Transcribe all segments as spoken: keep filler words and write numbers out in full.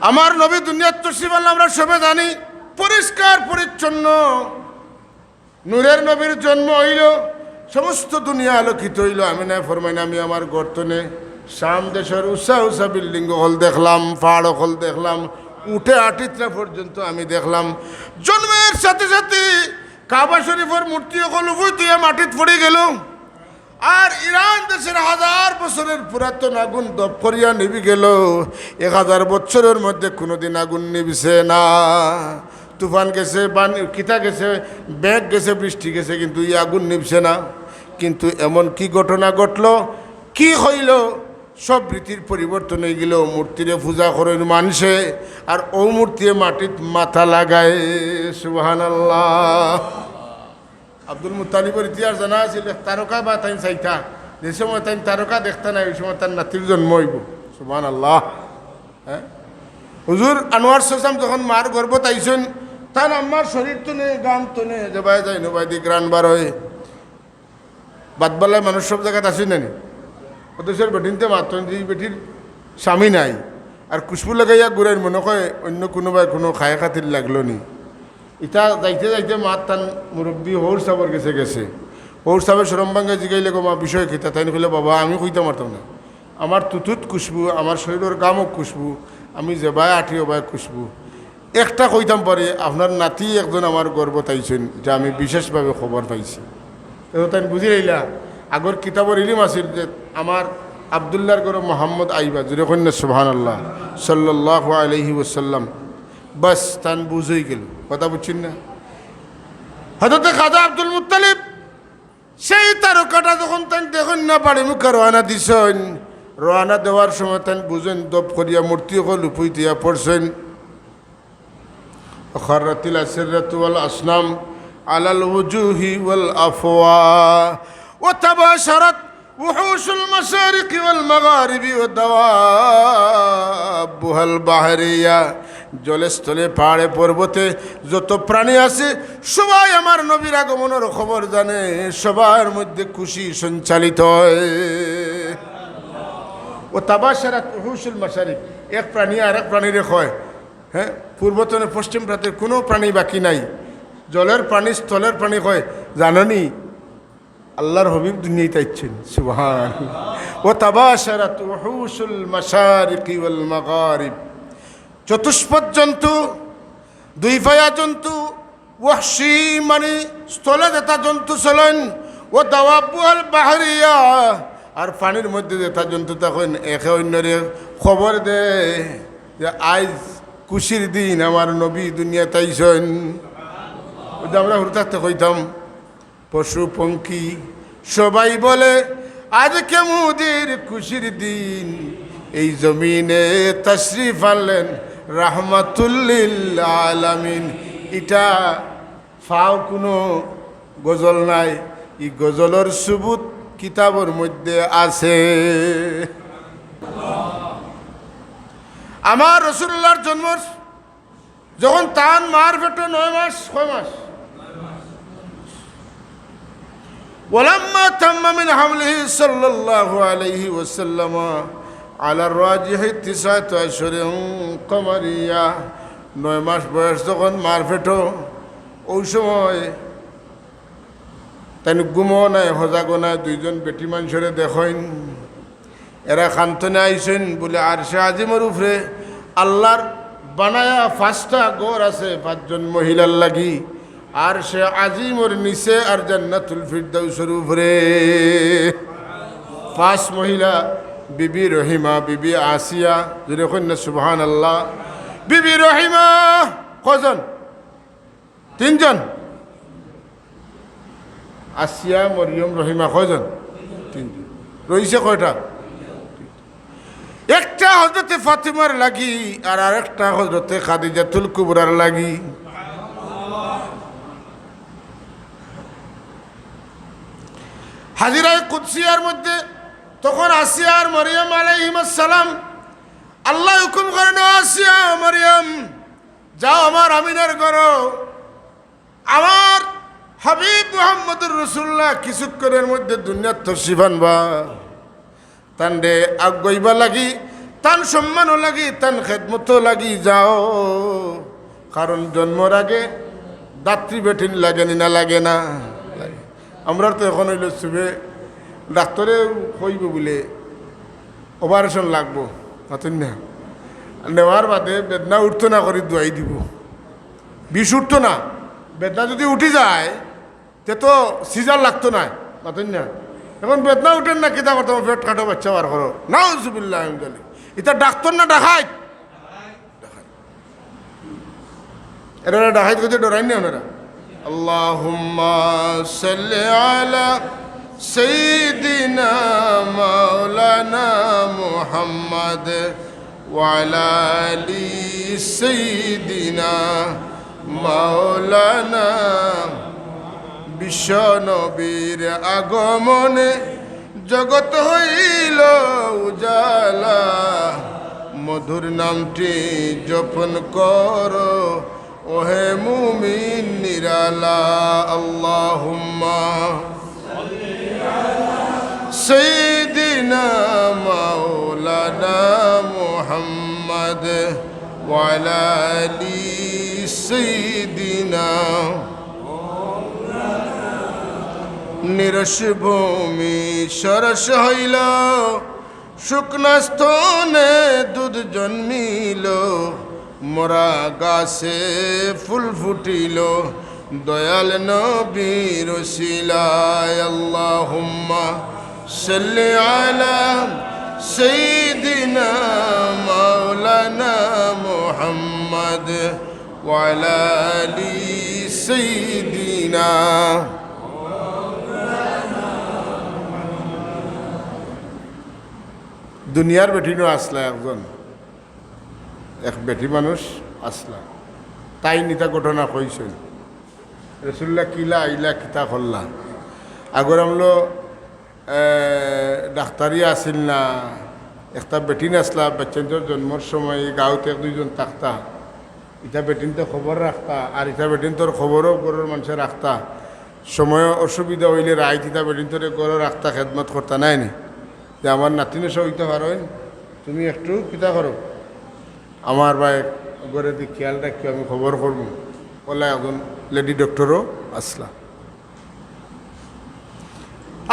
আমার নবী দুনিয়াত তশরিফ আনলা, আমরা সবে জানি, পরিষ্কার পরিচ্ছন্ন নূরের নবীর জন্ম অইলো, সমস্ত দুনিয়া আলোকিত অইলো। আমিনায় ফরমাইন, আমি আমার ঘর তনে শাম দেশর উচা উচা বিল্ডিং অকল দেখলাম, পাহাড় অকল দেখলাম, উটে আটিত্রা পর্যন্ত আমি দেখলাম। জন্মের সাথে সাথে কাবা শরীফর মূর্তি অকল উভয় দুইয়া মাটিত পড়ি গেল। আর ইরান দেশর হাজার বছরের পুরাতন আগুন দপ করিয়া নিবি গেল। এক হাজার বছরের মধ্যে কোনোদিন আগুন নিবছে না। তুফান গেছে, বান-, কিতা গেছে, মেঘ গেছে, বৃষ্টি গেছে, কিন্তু ই আগুন নিবছে না। কিন্তু এমন কি ঘটনা ঘটলো, কি হইল, সব রীতির পরিবর্তন অইগেল। মূর্তিরে পূজা করইন মানষে, আর অউ মূর্তিয়ে মাটিত মাথা লাগায়। সুবহানাল্লাহ। আব্দুল মুত্তালিবর ইতিহাস জানা আছিল, এক তারকা বা তাইন চাইতা, যে সময় তাইন তারকা দেখতা নায়, ওই সময় তার নাতির জন্ম অইবো। সুবহানাল্লাহ। হ্যাঁ, হুজুর আনোয়ার শাহ সাব যখন মার গর্ভত আইছইন, তান আম্মার শরীর তনে, গাম তনে, যেবায় যাইন ওবায়দি ঘ্রাণ বার অয়। বাদবালায় মানুষ সব জাগাত আছইন না নি? অথচ বেটিন্তে মাতইন যে ই বেটির স্বামী নাই, আর খুশবু লাগাইয়া ঘুরাইন, মনে কয় অন্য কুনুবায় কুনু খায় খাতির লাগলো নি। ইতা যাইতে যাইতে মাত তান মুরব্বি হউর সাবর গেছে গেছে। হউর সাবে শরম ভাঙ্গায় জিগাইলে, "গো মা, বিষয় কিতা?" তাইন কইলা, "বাবা, আমি কইতাম পারতাম না। আমার তুতুত খুশবু, আমার শরীরর গামও খুশবু, আমি যেবায় আটি ওবায় খুশবু। একটা কইতাম পারি, আপনার নাতি একজন আমার গর্ভত আইছইন, যা আমি বিশেষভাবে খবর পাইছি।" তো তাইন বুঝি লইলা, আগর কিতাবর ইলিম আছিল যে আমার আব্দুল্লাহর ঘরো মোহাম্মদ আইবা, জুরে কইন না সুবহানাল্লাহ, সাল্লাল্লাহু আলাইহি ওয়াসাল্লাম। বাস, তান বুঝ অইগেল। কথা বুঝছইন না? হযরতে খাজা আব্দুল মুত্তালিব সেই তারকাটা যখন তাইন দেখইন না, বাড়ি মুখা রওয়ানা দিছইন, রওয়ানা দেওয়ার সময় তাইন বুঝইন দপ করিয়া মূর্তি অকল উপই দিয়া পড়ছইন। وخرت الأسرة والأصنام على الوجوه والأفواه وتباشرت وحوش المشارق والمغارب ودوابها البحرية। জলে স্থলে পাহাড়ে পর্বতে যত প্রাণী আছে, সবাই আমার নবীর আগমনর খবর জানে, সবার মধ্যে খুশি সঞ্চালিত হয়। وتباشرت وحوش المشارق, এক প্রাণী আরেক প্রাণীরে কয়, হ্যাঁ, পূর্ব তনে পশ্চিম প্রান্তের কোনো প্রাণী বাকি নাই। জলের প্রাণী, স্থলের প্রাণী কয়, জানো নি, আল্লাহর হাবিব দুনিয়াত আইছইন। সুবহান। وتباشرت وحوش المشارق والمغارب। চতুষ্পদ জন্তু, দুই পায়া জন্তু, ওয়াহশি, মানে স্থলে যেতা জন্তু চলইন, ودوابها البحرية, আর পানির মধ্যে যেতা জন্তু থাকইন, একে অইন্যরে খবর দেয় যে আইজ খুশির দিন, আমার নবী দুনিয়াত আইছইন। ওই যে আমরা হুরু থাকতে কইতাম, পশু পঙ্খী সবাই বলে, আজকে মোদের খুশির দিন, এই জমিনে তশরিফ আনলেন রাহমাতুল লিল আলামিন। ইটা পাও কুনু গজল নায়, ই গজলর সুবুত কিতাবর মধ্যে আছে। আমার রাসুলুল্লাহর জন্মর যখন তান মার পেটো নয় মাস, কয় মাস? ولما تم من حمله صلى الله عليه وسلم على الراجح تسعة أشهر قمرية, নয় মাস বয়স যখন মার পেটো, ওই সময় তাইন ঘুমো নাই, হজাগো নাই, দুইজন বেটি মানষরে দেখইন। এরা কান্তনে আইছইন বুলে আরশে আজিমর উপরে আল্লাহর বানায়া পাঁচটা ঘর আছে, পাঁচজন মহিলার লাগি। আরশে আজিমর নিচে আর জান্নাতুল ফিরদাউসর উপরে পাঁচ মহিলা, বিবি রহিমা, বিবি আসিয়া, জুরে কইন না সুবহানাল্লাহ। বিবি রহিমা কয়জন? তিনজন। আসিয়া, মরিয়ম, রহিমা কয়জন? তিনজন। রইছে কয়টা? একটা হযরতে ফাতিমার লাগি, আর আরেকটা হযরতে খাদিজাতুল কুবরার লাগি। হাজিরায়ে কুদসিয়ার মধ্যে তখন আসিয়া আর মরিয়ম আলাইহিমাস সালাম, আল্লায় হুকুম করেন, "ও আসিয়া, মরিয়ম, যাও আমার আমিনার ঘরো, আমার হাবিব মুহাম্মদুর রাসূলুল্লাহ কিছুক্ষণের মধ্যে দুনিয়াত তশরিফ আনবা।" তানরে আগুয়াইবার লাগি তান সম্মানও লাগি, তান খেদমতও লাগি যাও, কারণ জন্মর আগে দাত্রী বেটিন লাগে নি না লাগে না? লাগে। আমরার তো এখন অইলো চুবে ডাক্তরে কইবো বুলে অপারেশন লাগবো, মাতইন না? নেওয়ার বাদে বেদনা উঠতো না করি দোয়াই দিবো, বিষ উঠতো না। বেদনা যুদি উঠি যায়, তে তো সিজার লাগতো নায়, মাতইন না? এখন বেদনা উঠের না, কিতা করতাম, পেট কাটো, বাইচ্চা বার করো, নাউজুবিল্লাহ। ইতা ডাক্তর না ডাকাইত? এরা ডাকাইত কইতে ডরাইন না ওনারা। আল্লাহুম্মা সাল্লি আলা সাইয়্যিদিনা মাওলানা মুহাম্মদ ওয়া আলা আলি সাইয়্যিদিনা মাওলানা। বিশ্ব নবীর আগমনে জগৎ হইল উজালা, মধুর নামটি জপন করো, ওহে মুমিন নিরালা। আল্লাহুম্মা সাইয়্যিদিনা মাওলানা মুহাম্মদ ওয়া আলা আলি সাইয়্যিদিনা। নিরস ভূমি সরস হইল, শুকনা স্তনে দুধ জন্মিল, মরা গাছে ফুল ফুটিল, দয়াল নবীর উসিলায়। আল্লাহুম্মা সাল্লি আলা সাইয়্যিদিনা মাওলানা মুহাম্মদ ওয়া আলা আলি সাইয়্যিদিনা। দুনিয়ার বেটিনও আছলা একজন, এক বেটি মানুষ আছলা, তাইন ইতা ঘটনা কইছইন। রসুল্লাহ কিলা আইলা, কিতা করলা? আগর আমলো, এ, ডাক্তারি আছিল না, একটা বেটিন আছলা, বাইচ্চাইন্তর জন্মর সময় গাঁওত এক দুইজন থাকতা, ইতা বেটিন্তে খবর রাখতা, আর ইতা বেটিন্তর খবরও ঘরর মানষে রাখতা। সময় অসুবিধা অইলে রাইত ইতা বেটিন্তরে ঘরো রাখতা, খেদমত করতা, নায় নি? যে আমার নাতিন অসা অইতা পারইন, তুমি একটু কিতা করো, আমার ভাই ঘরেদি খেয়াল রাখিও, আমি খবর করমু। অলা একজন লেডি ডক্টরও আছলা।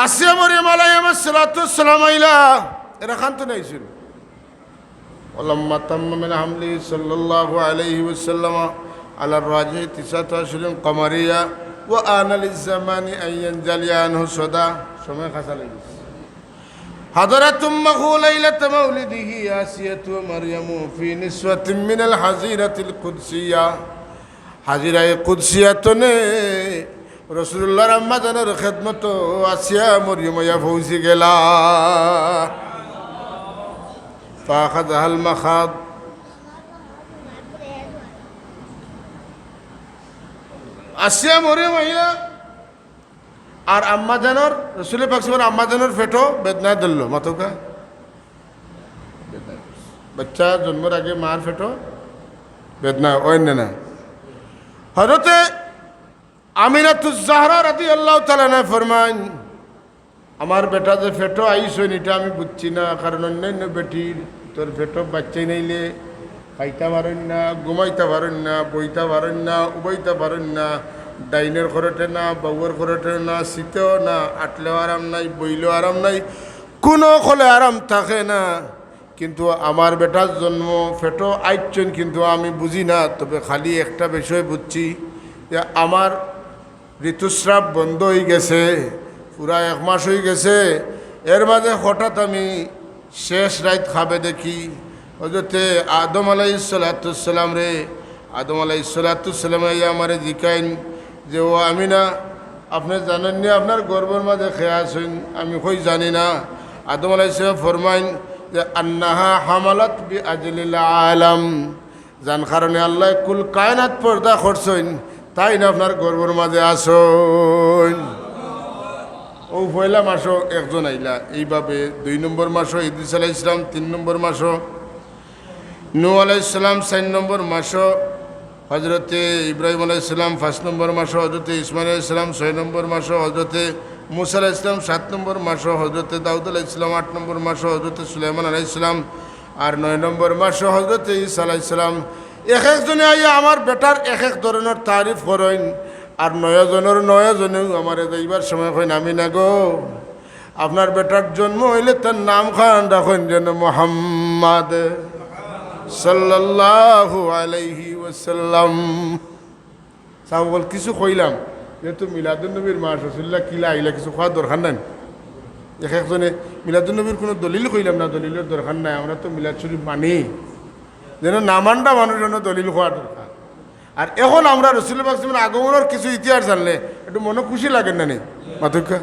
আসিয়া মরিয়ম আলাইহিস সালাতু ওয়াস সালাম আইলা, এরা খান তো নাইছিল। ولما تم من حمله صلى الله عليه وسلم على الراجح تسعة أشهر قمرية وآن للزمان أن ينجلي عنه صدى. সময় খাসা লাগি গেছে। حضرت أمه ليلة مولده آسية ومريم في نسوة من الحظيرة القدسية. হাজিরায়ে কুদসিয়া তনে রাসুলুল্লাহর আম্মাজানর খেদমতো আসিয়া মরিয়ম আইয়া পৌঁছি গেলা। فأخذها المخاض. আসিয়া মরিয়ম আইয়া আর আম্মাজানর, রাসুলে পাক সাল্লাল্লাহু আলাইহি ওয়াসাল্লামর আম্মাজানর পেটো বেদনায় ধরলো, মাতউক্কা। বাইচ্চা জন্মর আগে মার পেটো বেদনা অয় না, না? হযরতে আমিনাতুজ জাহরা রাদিয়াল্লাহু তাআলা আনহা ফরমাইন, আমার বেটা যে পেটো আইছইন, ইটা আমি বুঝছি না, কারণ অইন্যাইন্য বেটিন্তর পেটো বাইচ্চাইন আইলে খাইতা পারইন না, ঘুমাইতা পারইন না, বইতা পারইন না, উবাইতা পারইন না, ডাইনর খরটে না, বাউর খরটে না, সিতেও না, আটলেও আরাম নাই, বইলেও আরাম নাই, কুনু অকলে আরাম থাকে না। কিন্তু আমার বেটার জন্ম, পেটো আইছইন, কিন্তু আমি বুঝি না। তবে খালি একটা বিষয় বুঝছি যে আমার ঋতুস্রাব বন্ধ অইগেছে, পুরা এক মাস অইগেছে। এর মাঝে হঠাৎ আমি শেষ রাইত খাবে দেখি হযরতে আদম আলাইহিস সালাতু ওয়াস সালামরে, আদম আলাইহিস সালাতু ওয়াস সালামে আইয়া আমারে জিকাইন যে, "ও আমিনা, আপনে জানইন নি আপনার গর্ভর মাঝে কে আছইন?" আমি কই, "জানি না।" আদম আলাইহিস সালাম ফরমাইন যে, "আন্নাহা হামালাত বিআজলিল আলাম।" যান কারণে আল্লায় কুল কায়নাত পয়দা করছইন, তাইন আপনার গর্ভর মাঝে আছইন। অউ পয়লা মাসো একজন আইলা, এইভাবে দুই নম্বর মাসো ইদ্রিস আলাইহিস সালাম, তিন নম্বর মাসো নূহ আলাইহিস সালাম, চাইর নম্বর মাসো হযরতে ইব্রাহিম আলাইহিস সালাম, পাঁচ নম্বর মাসো হযরতে ইসমাইল আলাইহিস সালাম, ছয় নম্বর মাসো হযরতে মুসা আলাইহিস সালাম, সাত নম্বর মাসো হযরতে দাউদ আলাইহিস সালাম, আট নম্বর মাসো হযরতে সুলাইমান আলাইহিস সালাম, আর নয় নম্বর মাসো হজরতে ঈসা আলাইহিস সালাম এক একজনে আইয়া আমার বেটার এক এক ধরনর তারিফ করইন। আর নয় জনর নয় জনেউ আমারে যাইবার সময় কইন, "আমিনা গো, আপনার বেটার জন্ম অইলে তার নামখান রাখইন যেন মোহাম্মদ সাল্লাল্লাহু আলাইহি ওয়াসাল্লাম।" সাহাবা অকল, "কিছু কইলাম, যেহেতু মিলাদুন নবীর মাস, রসুলুল্লাহ কিলা আইলা, কিছু কওয়ার দরকার নাই।" এক একজনে, "মিলাদুন নবীর কুনু দলিল কইলাম না, দলিলর দরকার নাই, আমরা তো মিলাদ শরীফ মানি।" যেন না মানরা মানুষ যেন দলিল কওয়ার দরকার। আর অখন আমরা রসুল পাক সাল্লাল্লাহু আলাইহি ওয়াসাল্লামর আগমনর কিছু ইতিহাস জানলে একটু মনো খুশি লাগে না নি? মাতউক্কা।